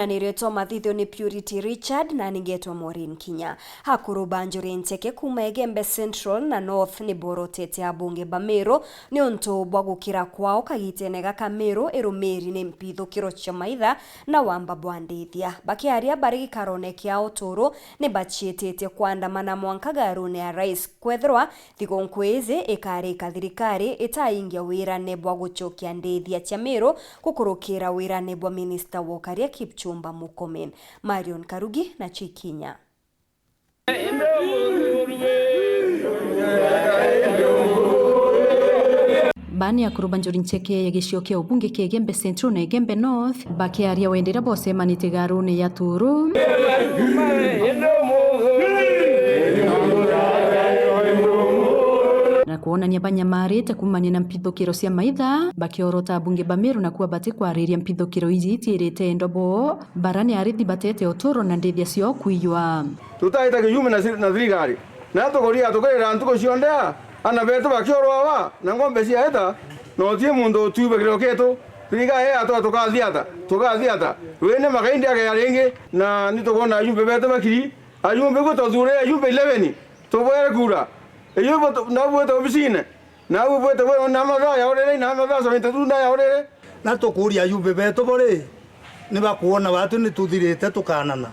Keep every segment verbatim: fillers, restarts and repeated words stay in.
Na niretwa mathithio ni Purity Richard na ningetwa Maureen Kinya. Akuru ba Njuri Ncheke kuuma Igembe Central na North ni borotete abunge ba Meru niuntu bwa gukira kwao kagitene gaka Meru irumiri ni mpithukiro cia maitha na wamba bwa ndithia. Bakiaria bari gikarone kia uturu, ni baciitite kwandamana mwanka garune ya Rais kwethirwa thigunku iji ikarika thirikari itaingia wirane bwa gucokia ndithia cia Meru gukurukira wirane bwa minista wa ukaria Kipchumba Murkomen. Marion Karugi na Chikinya. Baani akuru ba Njuri Ncheke ya gicio kia ubunge kia Igembe Central na Igembe North bakiaria wendera bocemanitie garune ya Turu na kwonania banyamarite kumania na mpithukiro cia maitha, bakiorota abunge ba Meru na kuuga batikwariria mpithukiro iji itiirite endo bo. Barani arithi batete uturo na ndithia ciao kwiywa. Tutaita kijumbe na thir-, na thirikari. Na tukuria tukirira ntuku cionthe a, ana betu bakiorwa aba, na ng'ombe ciaeta, na uti muntu utiuba kiriro kietu. Thirikari yatwa tukathia ata? Tukathia ata? Wene makaindi akeya ringi, na ni tukwona ajumbe betu bakiri, ajumbe gwe twathuurire ajumbe eleven, tubwere kura. Iyo ibo tu-, na bwete obisine. Na u bwete bwe na mathaa ya urere, na mathaa seventy-two na ya urere. Na tukuria ajumbe betu bo ri, ni bakwona batu ni tuthirite tukanana.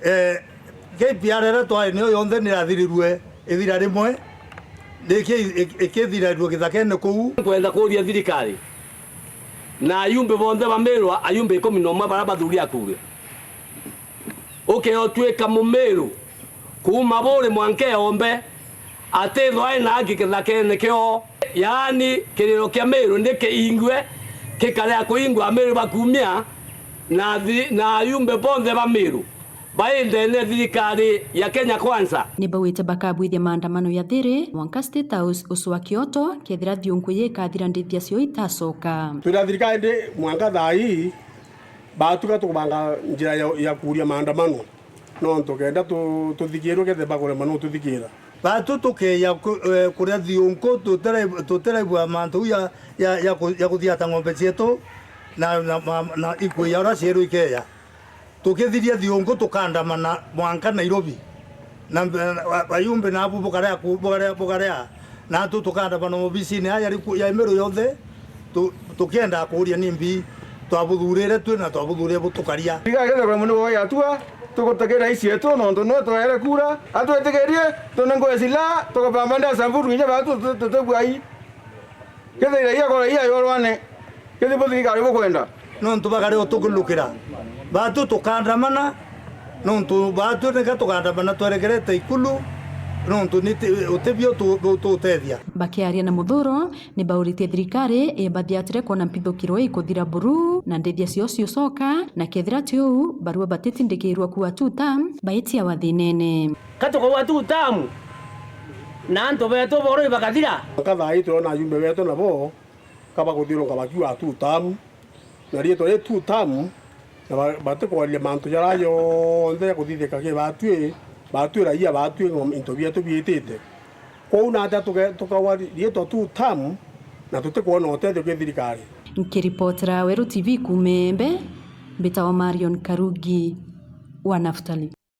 Eh, K P R iria twari niyo yonthe ni irathirirue ithira rimwe, ni iki-, iki-, ikithirirue githakene kuu. Nkwenda kuria thirikari na ajumbe bonthe ba Meru, ajumbe ikumi na umwe baria bathuri akuuge. Ukeotwika Mumiru kuuma Buri mwanka Igembe, atithwa ena haki kithakene kioo. Yaani, kiriro kia Miru ni kiingue, kikarea kuingwa Amiru bakumia na thi-, na ayumbe bonthe ba Miru bai ndene thirikari ya Kenya Kwanza. Ni bauite bakabwithia maandamano ya thiri mwanka State House ucwa kioto, kethira thiunku ii ikathira ndithia cio itacoka. Twira thirikari ndi mwanka thaa ii, batuka tukubanga njira ya, ya kuuria maandamano. Nontu kenda tu-, tuthikirwe, kethira bakurema no tuthikira. Batu tukeya ku-, eh, kuria thiunku, tutire-, tutiraigua mantu ya, ya, ya ku-, ya kuthiata ng'ombe cietu na, na, ma-, na ikuya uria cieru ikeya. Tukithiria thiunku, tukandamana mwanka Nairobi. Na mbe-, a-, ayumbe nabu bukarea ku-, bukarea, bukarea. Natu tukandamana obisine ya, ya riku-, ya Miru yonthe, tu-, tukienda kuuria nimbi twabuthurire twi na twabuthurire butukaria. Tiga kethirwa muni woya atua, tugutekera isi yetu, nontu niwe twaere kura, atwitikirie, tunengwe silaha, tukabamba nda Samburu kinya batu tu-, tu-, tutibwai. Kethira iya kora iya yorwane, kethi bo thirikari bukwenda. Nontu bakare utukulukira. Batu tukandamana, nontu batu nika tukandamana twerekerete ikulu, nontu ni ti-, utibio tu-, tu-, tutethia. Bakiaria na Muthuro, ni bauritie thirikari ibathiatire kwona mpithukiro ikuthira buru na ndithia cio ciucoka, na kethira ti uu, barua batitindikirwa kuua two term, baitia wathinene. Ka tukauga two term, na antu betu borui bakathira. Ka thaa ii turona ajumbe betu nabo ka bakuthiurunka bakiuga two term, na riitwa ri two term, na ba-, batikwaria mantu jaria jonthe jakuthithika ki batwi, batwi raia batwi into bietu biitite. Kwou naatia tuke-, tukauga riitwa two term, na tutikwona utethio ki thirikari? Nkiripotera Weru T V kuuma Igembe, mbitawa Marion Karugi wa Naftali.